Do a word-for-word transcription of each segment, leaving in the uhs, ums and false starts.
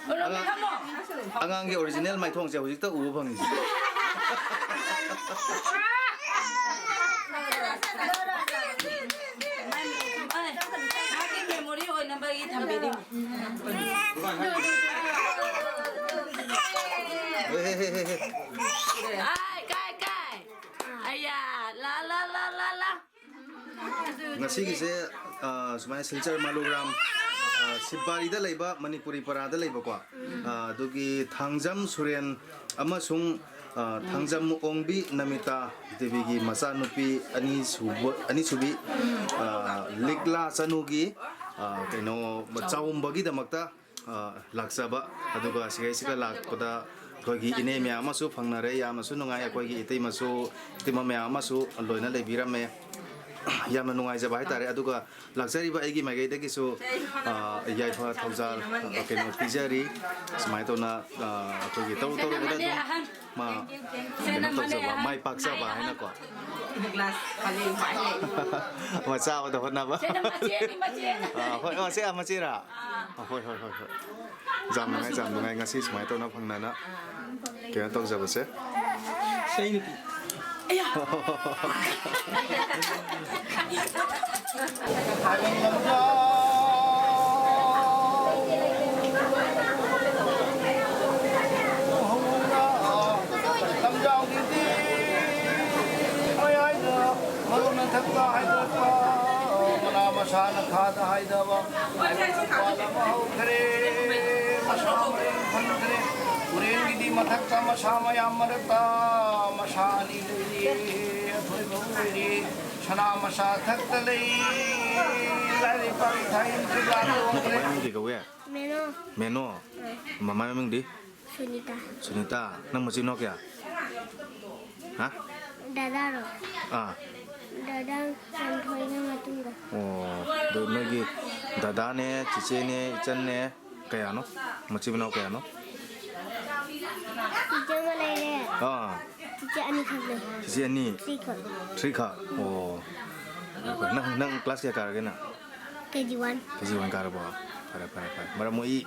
ꯑꯉꯥꯡ, ꯑꯉꯥꯡꯒꯤ original ꯃꯥꯏꯊꯣꯡꯁꯦ ꯍꯧꯖꯤꯛꯇ ꯎꯕ ꯐꯪꯉꯤꯁꯦ꯫ ꯃꯥꯒꯤ memory ꯑꯣꯏꯅꯕꯒꯤ ꯊꯝꯕꯤꯔꯤꯅꯤ꯫ ꯍꯦ, ꯍꯦ, ꯍꯦ, ꯍꯦ, ꯍꯦ꯫ ꯑꯥꯏ, ꯀꯥꯏ, ꯀꯥꯏ꯫ ꯑꯌꯥ, ꯂꯥ, ꯂꯥ, ꯂꯥ, ꯂꯥ, ꯂꯥ꯫ ꯉꯁꯤꯒꯤꯁꯦ, ꯑ, ꯁꯨꯃꯥꯏꯅ ꯁꯤꯜꯆꯔ ꯃꯥꯂꯨꯒ꯭ꯔꯥꯝ, ꯑ, ꯁꯤꯕꯥꯔꯤꯗ ꯂꯩꯕ ꯃꯅꯤꯄꯨꯔꯤ ꯄꯔꯥꯗ ꯂꯩꯕꯀꯣ, ꯑ, ꯑꯗꯨꯒꯤ ꯊꯥꯡꯖꯝ ꯁꯨꯔꯦꯟ ꯑꯃꯁꯨꯡ, ꯑ, ꯊꯥꯡꯖꯝ ꯑꯣꯡꯕꯤ ꯅꯃꯤꯇꯥ ꯗꯦꯕꯤꯒꯤ ꯃꯆꯥꯅꯨꯄꯤ ꯑꯅꯤꯁꯨꯕ, ꯑꯅꯤꯁꯨꯕꯤ, ꯑ, ꯂꯤꯛꯂꯥ ꯆꯅꯨꯒꯤ, ꯑ, ꯀꯩꯅꯣ, ꯆꯥꯎꯝꯕꯒꯤꯗꯃꯛꯇ ꯑ, ꯂꯥꯛꯆꯕ, ꯑꯗꯨꯒ ꯁꯤꯒꯩꯁꯤꯗ ꯂꯥꯛꯄꯗ ꯑꯩꯈꯣꯏꯒꯤ ꯏꯅꯦ ꯃꯌꯥꯝ ꯑꯃꯁꯨ ꯐꯪꯅꯔꯦ꯫ ꯌꯥꯝꯅꯁꯨ ꯅꯨꯡꯉꯥꯏ꯫ ꯑꯩꯈꯣꯏꯒꯤ ꯏꯇꯩꯃꯁꯨ, ꯏꯇꯩꯃ ꯃꯌꯥꯝ ꯑꯃꯁꯨ ꯂꯣꯏꯅ ꯂꯩꯕꯤꯔꯝꯃꯦ꯫ ꯌꯥꯝꯅ ꯅꯨꯡꯉꯥꯏꯖꯕ ꯍꯥꯏꯇꯥꯔꯦ꯫ ꯑꯗꯨꯒ ꯂꯥꯛꯆꯔꯤꯕ ꯑꯩꯒꯤ ꯃꯥꯏꯀꯩꯗꯒꯤꯁꯨ, ꯑ, ꯌꯥꯏꯐ ꯊꯧꯖꯥꯜ, ꯑ, ꯀꯩꯅꯣ ꯄꯤꯖꯔꯤ꯫ ꯁꯨꯃꯥꯏꯅ ꯇꯧꯅ, ꯑ, ꯑꯩꯈꯣꯏꯒꯤ ꯇꯧꯔꯨ ꯇꯧꯔꯨꯕꯗ ꯑꯗꯨꯝ ꯃꯥ ꯀꯩꯅꯣ ꯇꯧꯖꯕ, ꯃꯥꯏ ꯄꯥꯛꯆꯕ ꯍꯥꯏꯅꯀꯣ꯫ ꯃꯆꯥ ꯑꯃꯗ ꯍꯣꯠꯅꯕ꯫ ꯁꯤꯅ ꯃꯆꯦꯅꯤ, ꯃꯆꯦ꯫ ꯑꯥ, ꯍꯣꯏ, ꯑꯣ, ꯁꯦ, ꯑꯥ, ꯃꯆꯦꯔꯥ? ꯑꯥ, ꯍꯣꯏ, ꯍꯣꯏ, ꯍꯣꯏ, ꯍꯣꯏ꯫ ꯌꯥꯝ ꯅꯨꯡꯉꯥꯏ, ꯌꯥꯝ ꯅꯨꯡꯉꯥꯏ꯫ ꯉꯁꯤ ꯁꯨꯃꯥꯏꯅ ꯇꯧꯅ ꯐꯪꯅꯅ ꯀꯩꯅꯣ ꯇꯧꯖꯕꯁꯦ꯫ ꯁꯤ ꯑꯩ ꯅꯨꯄꯤ꯫ ꯂꯝꯖꯥꯎꯒꯤꯗꯤ ꯃꯌꯥꯏꯗ ꯃꯔꯨ ꯃꯊꯛꯇ ꯍꯥꯏꯗꯣꯛꯄ, ꯃꯅꯥ ꯃꯁꯥꯅ ꯈꯥꯗ ꯍꯥꯏꯗꯕ ꯍꯥꯏꯕ ꯄꯥꯜ ꯑꯃ ꯍꯧꯈ꯭ꯔꯦ꯫ ꯃꯁꯥ ꯃꯔꯦꯡ ꯐꯪꯈ꯭ꯔꯦ꯫ ꯎꯔꯦꯡꯒꯤꯗꯤ ꯃꯊꯛꯇ ꯃꯁꯥ ꯃꯌꯥꯝ ꯃꯔꯛꯇ ꯃꯁꯥ ꯑꯅꯤ ꯂꯩꯔꯤ꯫ ꯑꯊꯣꯏꯕ ꯑꯣꯏꯔꯤ꯫ ꯁꯅꯥ ꯃꯁꯥ ꯊꯛꯇ ꯂꯩ꯫ ꯂꯥꯏꯔꯩ ꯄꯥꯛꯏ ꯊꯥꯏꯅꯁꯨ ꯂꯥꯟ ꯇꯣꯡꯈ꯭ꯔꯦ꯫ ꯃꯃꯤꯡ ꯀꯩ ꯀꯧꯋꯦ? ꯃꯦꯅꯣ꯫ ꯃꯦꯅꯣ? ꯑꯥ꯫ ꯃꯃꯥꯏ ꯃꯃꯤꯡꯗꯤ? ꯁꯨꯅꯤꯇꯥ꯫ ꯁꯨꯅꯤꯇꯥ꯫ ꯅꯪ ꯃꯆꯤꯟ ꯃꯅꯥꯎ ꯀꯌꯥ? ꯍꯥ? ꯗꯗꯥꯔꯣ? ꯑꯥ꯫ ꯗꯗꯥ ꯄꯥꯟꯊꯣꯏꯒꯤ ꯃꯇꯨꯡꯗ꯫ ꯑꯣ, ꯑꯗꯨ ꯅꯣꯏꯒꯤ ꯗꯗꯥꯅꯦ, ꯆꯤꯆꯦꯅꯦ, ꯏꯆꯟꯅꯦ, ꯀꯌꯥꯅꯣ? ꯃꯆꯤꯟ ꯃꯅꯥꯎ ꯀꯌꯥꯅꯣ? ꯆꯤꯆꯦ ꯑꯃ ꯂꯩꯔꯦ꯫ ꯑꯥ꯫ ꯆꯤꯆꯦ ꯑꯅꯤꯈꯛ ꯂꯩ꯫ ꯆꯤꯆꯦ ꯑꯅꯤ? Three ꯈꯛ꯫ Three ꯈꯛ꯫ ꯑꯣ꯫ ꯅꯪ, ꯅꯪ class ꯀꯌꯥ ꯀꯥꯔꯒꯦ ꯅꯪ? K G one꯫ K G one ꯀꯥꯔꯕꯣ? ꯐꯔꯦ, ꯐꯔꯦ, ꯐꯔꯦ꯫ ꯃꯔꯝ ꯃꯣꯛꯏ꯫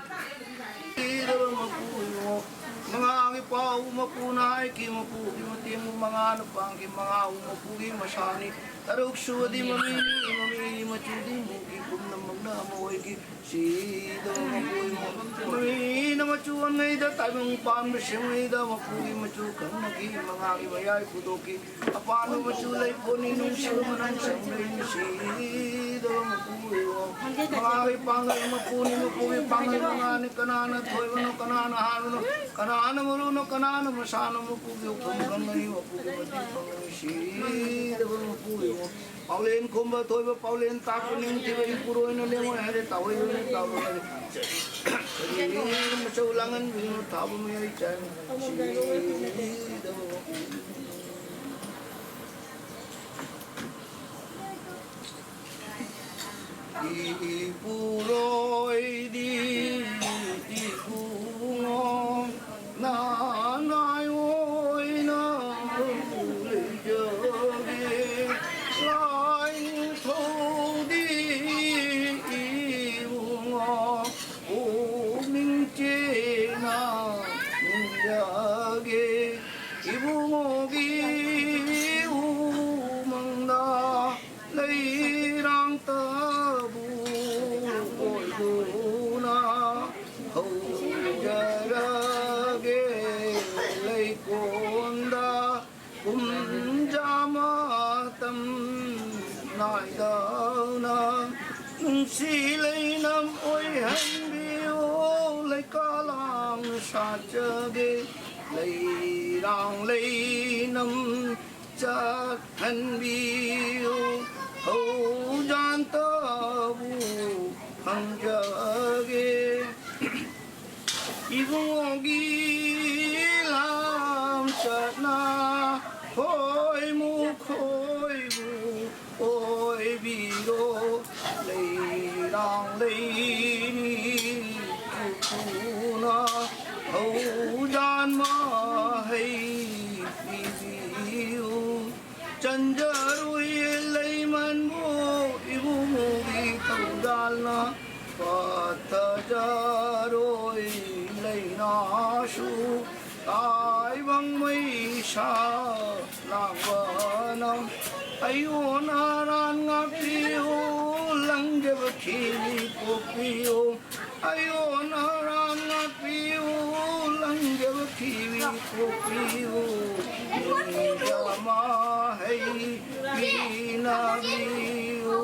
ꯃꯉꯥꯒꯤ ꯄꯥꯎ ꯃꯄꯨꯅ ꯍꯥꯏꯈꯤ, ꯃꯄꯨꯒꯤ ꯃꯇꯦꯡꯕꯨ ꯃꯉꯥꯅ ꯄꯥꯡꯈꯤ, ꯃꯉꯥꯕꯨ ꯃꯄꯨꯒꯤ ꯃꯁꯥꯅꯤ꯫ ꯇꯔꯨꯛ ꯁꯨꯕꯗꯤ ꯃꯃꯤꯅꯤ, ꯃꯃꯤꯒꯤ ꯃꯆꯨꯗꯤ ꯃꯨꯈꯤ, ꯄꯨꯝꯅꯃꯛꯅ ꯑꯃ ꯑꯣꯏꯈꯤ꯫ ꯁꯤꯗꯕ ꯃꯄꯨ ꯏꯃꯣ꯫ ꯃꯃꯤꯅ ꯃꯆꯨ ꯑꯣꯟꯉꯩꯗ ꯇꯥꯏꯕꯪ ꯄꯥꯟꯕ ꯁꯦꯝꯉꯩꯗ ꯃꯄꯨꯒꯤ ꯃꯆꯨ ꯈꯪꯅꯈꯤ, ꯃꯉꯥꯒꯤ ꯃꯌꯥꯏ ꯐꯨꯗꯣꯛꯈꯤ꯫ ꯑꯄꯥꯟꯕ ꯃꯆꯨ ꯂꯩ ꯄꯣꯠꯅꯤ, ꯅꯨꯡꯁꯤꯕ ꯃꯅꯝ ꯆꯪꯕ ꯅꯨꯡꯁꯤꯗꯕ ꯃꯄꯨ ꯑꯣꯏꯔꯣ꯫ ꯃꯉꯥꯒꯤ ꯄꯥꯡꯒꯜ ꯃꯄꯨꯅꯤ, ꯃꯄꯨꯒꯤ ꯄꯥꯡꯒꯜ ꯃꯉꯥꯅꯤ꯫ ꯀꯅꯥꯅ ꯊꯣꯏꯕꯅꯣ, ꯀꯅꯥꯅ ꯍꯥꯟꯕꯅꯣ, ꯀꯅꯥꯅ ꯃꯔꯨꯅꯣ, ꯀꯅꯥꯅ ꯃꯁꯥꯅꯣ, ꯃꯄꯨꯒꯤ ꯍꯧꯐꯝ ꯈꯪꯒꯅꯤ, ꯃꯄꯨꯒꯤ ꯃꯇꯦꯡ ꯄꯥꯡꯒꯅꯤ, ꯅꯨꯡꯁꯤꯗꯕ ꯃꯄꯨ ꯑꯣꯏꯔꯣ꯫ ꯄꯥꯎꯂꯦꯟ ꯈꯣꯝꯕ ꯊꯣꯏꯕ, ꯄꯥꯎꯂꯦꯟ ꯇꯥꯛꯄ ꯅꯤꯡꯊꯤꯕ, ꯏꯄꯨꯔꯣꯏꯅ ꯂꯦꯝꯃꯣꯏ ꯍꯥꯏꯔꯦ, ꯇꯥꯑꯣꯏꯕꯅ ꯇꯥꯑꯣꯏ ꯍꯥꯏꯔꯦ꯫ ꯃꯆꯧ ꯂꯥꯡꯍꯟꯕꯤꯅꯨ, ꯊꯥꯕ ꯃꯌꯥꯏ ꯆꯥꯏ꯫ ꯁꯤꯗꯕ ꯃꯄꯨ꯫ ꯏꯄꯨꯔꯣꯏꯗꯤ ꯏꯕꯨꯡꯉꯣ ꯅꯅꯥꯏ ꯑꯣꯏꯅ ꯂꯩꯖꯒꯦ꯫ ꯂꯥꯏꯅꯤꯡꯊꯧꯗꯤ ꯏꯕꯨꯡꯉꯣ ꯄꯨꯛꯅꯤꯡ ꯆꯦꯅ ꯅꯤꯡꯖꯒꯦ꯫ ꯏꯕꯨꯡꯉꯣꯒꯤ ꯎꯃꯪꯗ ꯂꯩꯔꯥꯡꯇꯕꯨ ꯑꯣꯏꯗꯨꯅ ꯍꯧꯖꯔꯒꯦ꯫ ꯂꯩꯀꯣꯟꯗ ꯀꯨꯝꯖꯥ ꯃꯇꯝ ꯅꯥꯏꯗꯅ ꯅꯨꯡꯁꯤ ꯂꯩꯅꯝ ꯑꯣꯏꯍꯟꯕꯤꯌꯨ꯫ ꯂꯩꯀꯥꯂꯥꯡ ꯁꯥꯠꯆꯒꯦ꯫ ꯂꯩꯔꯥꯡ ꯂꯩꯅꯝ ꯆꯠꯍꯟꯕꯤꯌꯨ꯫ ꯊꯧꯖꯥꯟꯇꯕꯨ ꯐꯪꯖꯒꯦ꯫ ꯏꯕꯨꯡꯉꯣꯒꯤ ꯂꯝꯆꯠꯅ ꯈꯣꯏꯃꯨ ꯈꯣꯏꯕꯨ ꯑꯣꯏꯕꯤꯔꯣ꯫ ꯂꯩꯔꯥꯡ ꯂꯩꯅꯤ ꯄꯨꯄꯨꯅ ꯊꯧꯖꯥꯟ ꯃꯍꯩ ꯄꯤꯕꯤꯌꯨ꯫ ꯆꯟꯖꯔꯨꯏ ꯂꯩꯃꯟꯕꯨ ꯏꯕꯨꯡꯉꯣꯒꯤ ꯊꯧꯖꯥꯜꯅ ꯄꯠꯊꯖꯔꯣꯏ ꯂꯩꯅꯥ ꯁꯨ ꯇꯥꯏꯕꯪ ꯃꯩꯁꯥ ꯂꯥꯡꯕꯅ ꯑꯌꯣꯟ ꯑꯔꯥꯟ ꯉꯥꯛꯄꯤꯌꯨ, ꯂꯪꯖꯕ ꯈꯤꯕꯤ ꯀꯣꯛꯄꯤꯌꯨ꯫ ꯑꯌꯣꯟ ꯑꯔꯥꯟ ꯉꯥꯛꯄꯤꯌꯨ, ꯂꯪꯖꯕ ꯈꯤꯕꯤ ꯀꯣꯛꯄꯤꯌꯨ꯫ ꯃꯤꯒ ꯃꯍꯩ ꯄꯤꯅꯕꯤꯌꯨ,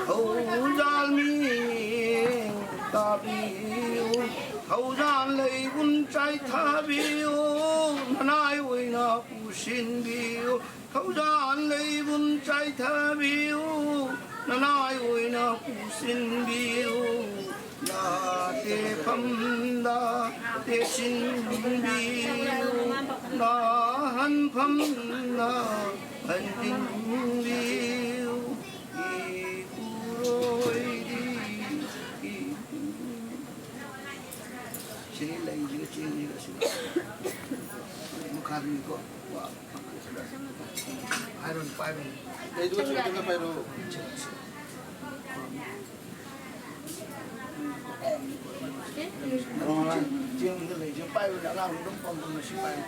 ꯊꯧꯖꯥꯜ ꯃꯤꯠꯌꯦꯡ ꯇꯥꯕꯤꯌꯨ꯫ ꯊꯧꯖꯥꯜ ꯂꯩꯕꯨꯡ ꯆꯥꯏꯊꯕꯤꯌꯨ, ꯅꯅꯥꯏ ꯑꯣꯏꯅ ꯄꯨꯁꯤꯟꯕꯤꯌꯨ꯫ ꯊꯧꯖꯥꯜ ꯂꯩꯕꯨꯡ ꯆꯥꯏꯊꯕꯤꯌꯨ, ꯅꯅꯥꯏ ꯑꯣꯏꯅ ꯄꯨꯁꯤꯟꯕꯤꯌꯨ꯫ ꯅꯥꯇꯦꯐꯝꯗ ꯇꯦꯁꯤꯟꯕꯤꯌꯨ, ꯅꯥꯍꯟꯐꯝꯗ ꯍꯟꯖꯤꯟꯕꯤꯌꯨ꯫ ꯏꯄꯨꯔꯣꯏꯗꯤ, ꯏꯄꯨ-, ꯁꯤꯅꯤ ꯂꯩꯁꯤꯒ ꯆꯦꯡꯁꯤꯒ ꯁꯤꯒ꯫ ꯃꯈꯥꯗꯅꯤꯀꯣ꯫ ꯍꯥꯏꯔꯣꯅꯦ, ꯄꯥꯏꯔꯣꯅꯦ꯫ ꯂꯩꯗꯨꯒ ꯆꯦꯡꯗꯨꯒ ꯄꯥꯏꯔꯣ꯫ ꯆꯦꯡꯗꯨꯒ ꯂꯩꯁꯤꯒ ꯄꯥꯏꯔꯣꯅꯦ, ꯑꯉꯥꯡꯗꯣ ꯑꯗꯨꯝ ꯄꯝꯗꯅ ꯁꯤ ꯄꯥꯏꯔꯣ꯫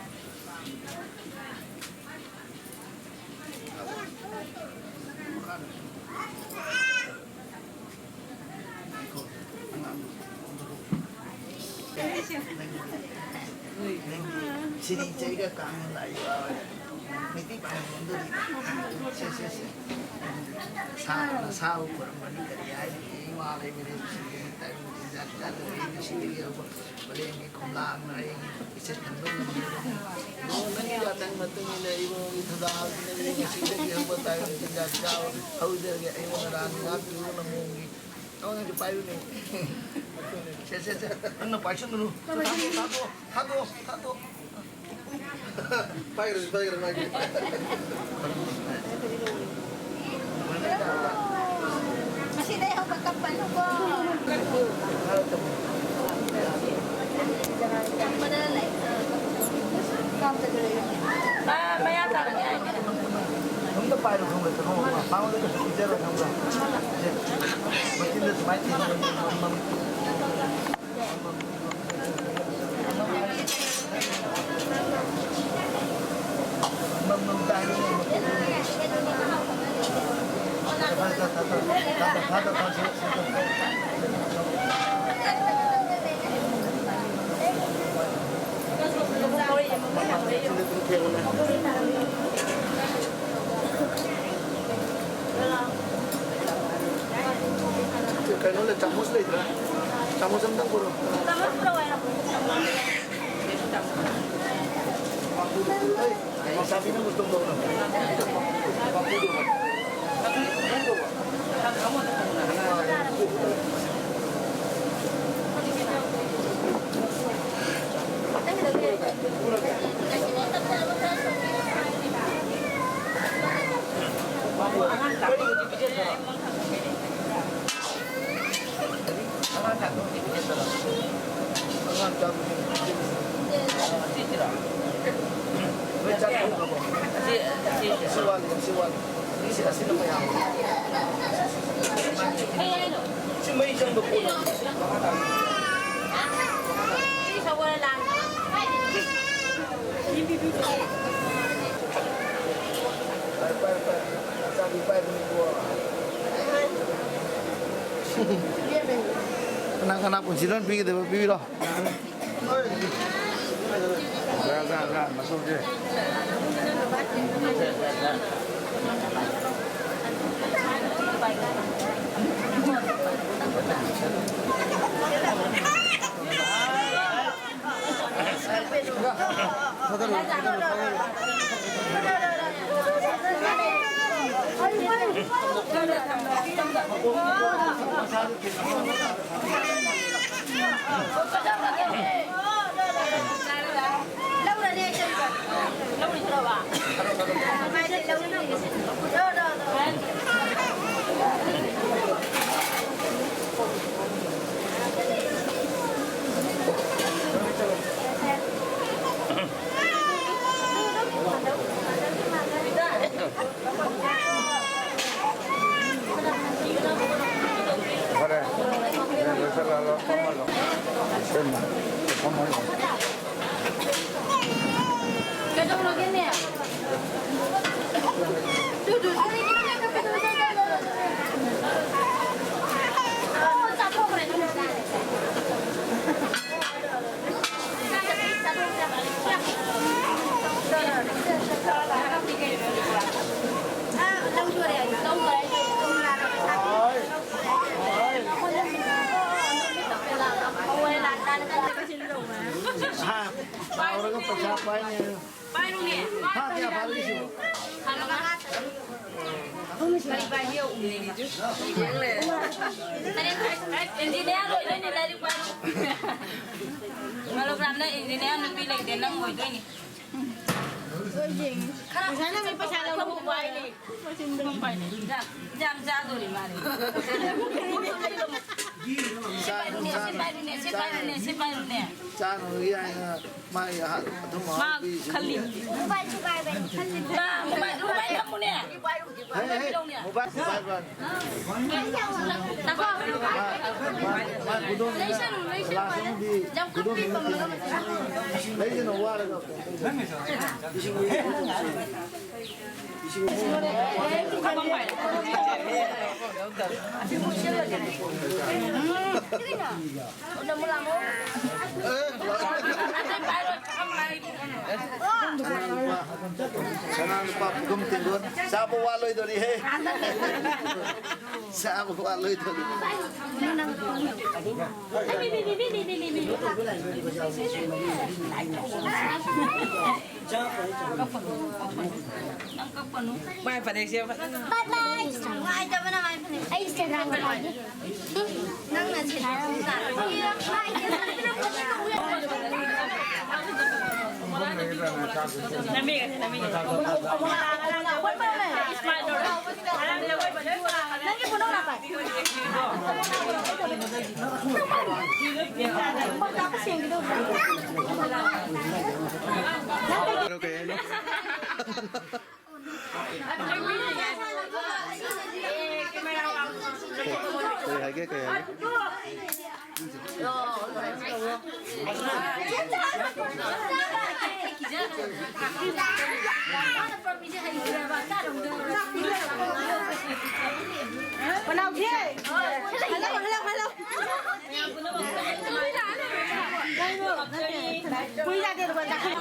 ꯃꯈꯥꯗ꯫ ꯁꯤꯗꯤ ꯏꯆꯩꯒ ꯀꯥꯡꯒ ꯂꯥꯛꯏꯕ꯫ ꯃꯩꯇꯩ ꯄꯥꯎꯔꯧꯗꯗꯤ꯫ ꯁꯦ, ꯁꯦ, ꯁꯦ꯫ ꯁꯥ-, ꯅꯁꯥꯕꯨ ꯈꯨꯔꯨꯝꯕꯅꯤ ꯀꯔꯤ ꯍꯥꯏꯔꯤꯒꯦ? ꯏꯃꯥ ꯂꯩꯕꯅꯦ, ꯁꯤꯒꯤ ꯇꯥꯏꯕꯪ ꯆꯤꯟꯖꯥꯛ ꯆꯥꯗꯕ ꯉꯁꯤꯗꯒꯤ ꯍꯧꯕ ꯃꯥꯂꯦꯝꯒꯤ ꯈꯨꯂꯥꯡꯅ ꯑꯩꯒꯤ ꯏꯆꯠ ꯈꯟꯕ ꯉꯝꯗꯕꯅꯤ꯫ ꯅꯣꯡꯃꯒꯤ ꯌꯥꯊꯪ ꯃꯇꯨꯡ ꯏꯟꯅ ꯏꯕꯨꯡꯒꯤ ꯊꯧꯗꯥꯡ ꯑꯁꯤꯅ ꯉꯁꯤꯗꯒꯤ ꯍꯧꯕ ꯇꯥꯏꯕꯪ ꯆꯤꯟꯖꯥꯛ ꯆꯥꯕ ꯍꯧꯖꯔꯒꯦ꯫ ꯑꯩꯉꯣꯟꯗ ꯔꯥꯅꯤ ꯉꯥꯛꯄꯤꯌꯨ ꯅꯃꯣꯝꯒꯤ꯫ ꯑꯃꯅꯁꯨ ꯄꯥꯏꯌꯨꯅꯦ꯫ ꯁꯦ, ꯁꯦ, ꯁꯦ꯫ ꯅꯪꯅ ꯄꯥꯏꯁꯟꯒꯅꯨ꯫ ꯊꯥꯗꯣꯛꯑꯣ, ꯊꯥꯗꯣꯛꯑꯣ, ꯊꯥꯗꯣꯛꯑꯣ꯫ ꯄꯥꯏꯒ꯭ꯔꯦ, ꯄꯥꯏꯒ꯭ꯔꯦ, ꯄꯥꯏꯒ꯭ꯔꯦ꯫ ꯉꯁꯤꯗꯩ ꯍꯧꯕ ꯀꯞꯄꯅꯨꯀꯣ꯫ ꯀꯞꯄꯗ ꯂꯩ꯫ ꯃꯥ ꯃꯌꯥ ꯇꯥꯔꯒꯦ ꯍꯥꯏꯅꯦ꯫ ꯑꯝꯇ ꯄꯥꯏꯔꯣ ꯈꯪꯕ꯭ꯔꯥ? ꯀꯩꯅꯣ, ꯃꯉꯣꯟꯗ ꯀꯩꯁꯨ ꯄꯤꯖꯔꯣꯏ ꯈꯪꯕ꯭ꯔꯥ? ꯁꯦ, ꯃꯆꯤꯟꯗ ꯁꯨꯃꯥꯏꯅ ꯊꯤꯟꯕ꯫ ꯀꯩꯅꯣ ꯂꯩ, ꯆꯥꯃꯁ ꯂꯩꯇ꯭ꯔꯥ? ꯆꯥꯃꯁ ꯑꯝꯇꯪ ꯄꯨꯔꯛꯑꯣ꯫ ꯆꯥꯃꯁ ꯄꯨꯔꯛꯑꯣ ꯍꯥꯏꯔꯣ? ꯂꯩꯁꯥꯕꯤꯅ ꯃꯨꯁꯇꯣꯛ ꯇꯧꯕ꯫ ꯀꯅꯥ ꯀꯅꯥ ꯄꯨꯟꯁꯤ ꯂꯣꯟ ꯄꯤꯒꯗꯕ ꯄꯤꯕꯤꯔꯣ꯫ ꯖꯥ, ꯖꯥ, ꯖꯥ, ꯃꯁꯧꯁꯦ꯫ ꯐꯔꯦ꯫ ꯂꯣꯏꯁꯜꯂꯛꯑꯣ꯫ ꯀꯩꯗꯧꯔꯒꯦꯅꯦ? ꯇꯥꯎꯔꯒ ꯄꯩꯁꯥ ꯄꯥꯏꯅꯤ꯫ ꯄꯥꯏꯔꯨꯅꯦ꯫ ꯐꯥ ꯀꯌꯥ ꯐꯥꯔꯒꯦ ꯁꯤꯕꯨ? ꯀꯔꯤ ꯄꯥꯏꯒꯦ ꯌꯦꯡꯉꯨꯅꯦ꯫ ꯏꯟꯖꯤꯅꯤꯌꯥꯔ ꯑꯣꯏꯗꯣꯏꯅꯦ, ꯂꯥꯏꯔꯤꯛ ꯄꯥꯏꯔꯨ꯫ ꯃꯂꯣꯒ꯭ꯔꯥꯝꯗ ꯏꯟꯖꯤꯅꯤꯌꯥꯔ ꯅꯨꯄꯤ ꯂꯩꯇꯦ, ꯅꯪ ꯑꯣꯏꯗꯣꯏꯅꯦ꯫ ꯈꯔ ꯉꯁꯥꯏꯅ ꯃꯤ ꯄꯩꯁꯥ ꯂꯧꯕ ꯄꯥꯏꯅꯦ꯫ ꯌꯥꯝ, ꯌꯥꯝ ꯆꯥꯗꯣꯔꯤ ꯃꯥꯅꯦ꯫ ꯁꯤ ꯄꯥꯏꯔꯨꯅꯦ, ꯁꯤ ꯄꯥꯏꯔꯨꯅꯦ, ꯁꯤ ꯄꯥꯏꯔꯨꯅꯦ, ꯁꯤ ꯄꯥꯏꯔꯨꯅꯦ꯫ ꯆꯥꯅꯕꯒꯤ ꯍꯥꯏꯅ ꯃꯥꯒꯤ ꯑꯍ-, ꯑꯊꯨꯝ ꯃꯥ ꯑꯍꯥꯎ ꯄꯤꯔꯤꯁꯤꯗꯤ꯫ ꯈꯜꯂꯤꯅꯤ꯫ ꯃꯣꯕꯥꯏꯜ ꯊꯨꯒꯥꯏꯕꯅꯤ, ꯈꯜꯂꯤꯅꯤ꯫ ꯃꯥ ꯃꯣꯕꯥꯏꯜ, ꯃꯣꯕꯥꯏꯜ ꯊꯝꯃꯨꯅꯦ꯫ ꯍꯦ, ꯍꯦ, ꯃꯣꯕꯥꯏꯜ, ꯃꯣꯕꯥꯏꯜ, ꯃꯣꯕꯥꯏꯜ꯫ ꯉꯥꯏꯈꯣ꯫ ꯃꯥ, ꯃꯥ, ꯃꯥ ꯈꯨꯗꯣꯝꯁꯤꯅ ꯂꯩꯁꯅꯨ, ꯂꯩꯁꯅꯨ, ꯒ꯭ꯂꯥꯁ ꯑꯃꯗꯤ ꯌꯥꯝ ꯈꯨꯗꯣꯝꯁꯤꯅ ꯀꯞꯄꯤ ꯄꯤꯔꯝꯃꯦ꯫ ꯄꯝꯒꯅꯨ꯫ ꯂꯩꯁꯅꯨ, ꯋꯥꯔꯒ꯫ ꯁꯅꯥ ꯂꯨꯄꯥ ꯄꯨꯈꯝ ꯇꯦꯡꯀꯣꯠ ꯆꯥꯕ ꯋꯥꯠꯂꯣꯏꯗꯧꯔꯤꯍꯦ꯫ ꯆꯥꯕ ꯋꯥꯠꯂꯣꯏꯗꯧꯔꯤ꯫ ꯃꯥꯏ ꯐꯅꯦꯛꯁꯦ ꯐꯖꯅ꯫ ꯕꯥꯏ ꯕꯥꯏ꯫ ꯅꯨꯡꯉꯥꯏꯇꯕꯅ ꯃꯥꯏ ꯐꯅꯦꯛ꯫ ꯑꯩ ꯏꯟꯁꯇꯥꯒ꯭ꯔꯥꯝꯗ ꯄꯥꯏꯒꯦ꯫ ꯅꯪꯅ ꯁꯦꯠꯄ꯫ ꯅꯪꯒꯤ ꯐꯣꯇꯣ ꯂꯥꯛꯄ꯫ ꯀꯩꯅꯣ, ꯀꯩ ꯍꯥꯏꯅꯣ? ꯀꯩ ꯍꯥꯏꯒꯦ, ꯀꯩ ꯍꯥꯏꯒꯦ? ꯄꯅꯥꯎꯊꯤ! Hello, hello, hello! ꯀꯨꯏ ꯂꯥꯛꯀꯦ, ꯂꯨꯄꯥ ꯆꯥꯇ꯭ꯔꯦꯠ꯫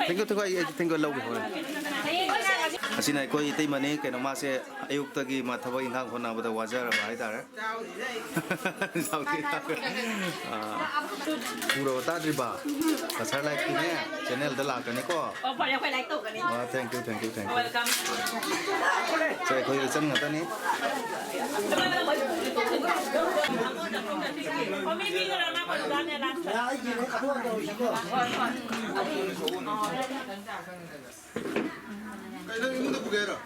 Thank you, thank you, ꯑꯩ, ꯑꯩ thank you ꯂꯧꯒꯦ, ꯍꯣꯔꯦꯟ꯫ ꯑꯁꯤꯅ ꯑꯩꯈꯣꯏ ꯏꯇꯩꯃꯅꯤ, ꯀꯩꯅꯣ, ꯃꯥꯁꯦ ꯑꯌꯨꯛꯇꯒꯤ ꯃꯥ ꯊꯕꯛ ꯏꯪꯈꯥꯡ ꯍꯣꯠꯅꯕꯗ ꯋꯥꯖꯔꯕ ꯍꯥꯏꯇꯥꯔꯦ꯫ ꯆꯥꯎꯗꯤ ꯆꯥꯎꯔꯦ꯫ ꯑꯥ, ꯎꯔꯕ ꯇꯥꯗ꯭ꯔꯤꯕ? ꯀꯁꯥꯔ ꯂꯥꯏꯐꯀꯤꯅꯦ, ꯆꯦꯅꯦꯜꯗ ꯂꯥꯛꯀꯅꯤꯀꯣ꯫ ꯑꯣ, ꯐꯔꯦ, ꯑꯩꯈꯣꯏ like ꯇꯧꯒꯅꯤ꯫ ꯑꯥ, thank you, thank you, thank you꯫ Welcome꯫ ꯁꯦ, ꯑꯩꯈꯣꯏ ꯏꯆꯟ ꯉꯥꯛꯇꯅꯤ꯫ ꯑꯣ, ꯃꯤ, ꯃꯤ ꯀꯅꯥ ꯀꯅꯥ ꯂꯥꯛꯄ? ꯍꯣꯏ, ꯍꯣꯏ꯫ ꯀꯩꯅꯣ, ꯏꯃꯨꯡꯗ ꯄꯨꯒꯦ ꯍꯥꯏꯔꯣ?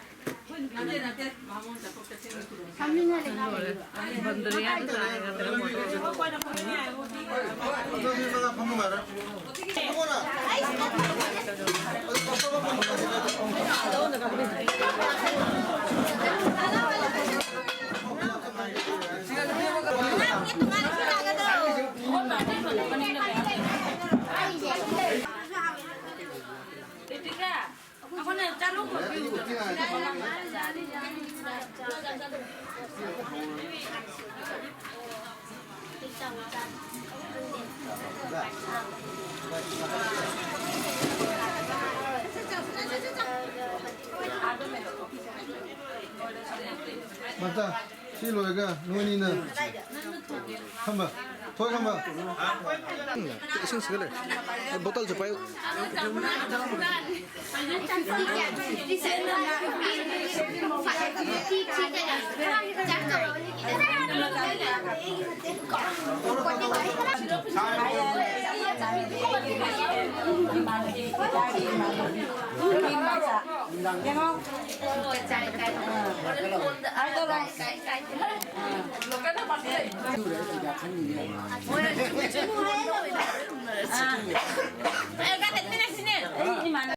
ꯃꯆꯥ, ꯁꯤ ꯂꯣꯏꯔꯒ ꯅꯣꯏꯅꯤꯅ ꯈꯝꯕ, ꯊꯣꯏ ꯈꯝꯕ꯫ ꯏꯁꯤꯡ ꯁꯤꯒꯠꯂꯦ꯫ ꯑꯦ, ꯕꯣꯇꯜꯁꯨ ꯄꯥꯏꯌꯨ꯫ ꯌꯦꯡꯉꯣ꯫ ꯍꯥꯏꯗꯣꯔꯣ꯫ ꯑꯥ꯫ ꯑꯩ ꯏꯃꯥꯟꯅꯕꯤ